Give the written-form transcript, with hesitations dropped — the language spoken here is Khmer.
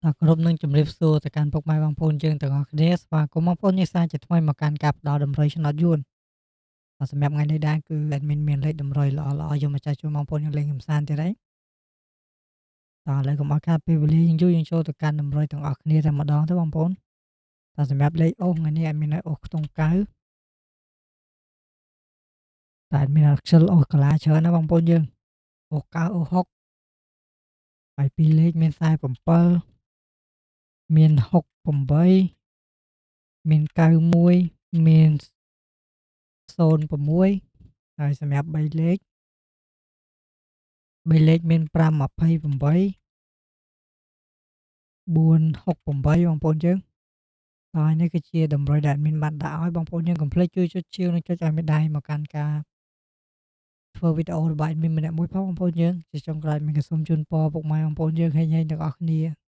បាទគោរពនឹងជម្រាបសួរទៅកាន់ពុកម៉ែបងប្អូនយើងទាំងអស់គ្នាស្វាគមន៍បងប្អូនយើងសាជាថ្មីមកកាន់ការផ្ដល់តម្រុយឆ្នោតយួនបាទសម្រាប់ថ្ងៃនេះដែរគឺ admin មានលេខតម្រុយល្អៗយកមកចែកជូនបងប្អូនយើងលេងកម្សាន្តទៀតហើយតោះឥឡូវកុំឲ្យខាតពេលវេលាយើងយូរយើងចូលទៅកាន់តម្រុយទាំងអស់គ្នាតែម្ដងទៅបងប្អូនតើសម្រាប់លេខអូសថ្ងៃនេះ admin ឲ្យអូសខ្ទង់9តែ admin អត់ខ្ជិលអូសកាឡាច្រើនណាបងប្អូនយើងអូស9អូស6ហើយពីរលេខមាន47មាន68មាន91មាន06ហើយសម្រាប់3លេខ3លេខមាន5 28 468បងប្អូនយើងហើយនេះគឺជាតម្រុយដែល admin បានដាក់ឲ្យបងប្អូនយើងកុំភ្លេចជួយចុចជាវនិងចុចឲ្យមេដៃមកកាន់ការធ្វើវីដេអូរបស់ admin ម្នាក់មួយផងបងប្អូនយើងជាចុងក្រោយមានក៏សូមជូនពរពុកម៉ែបងប្អូនយើងហេងៗទាំងអស់គ្នា។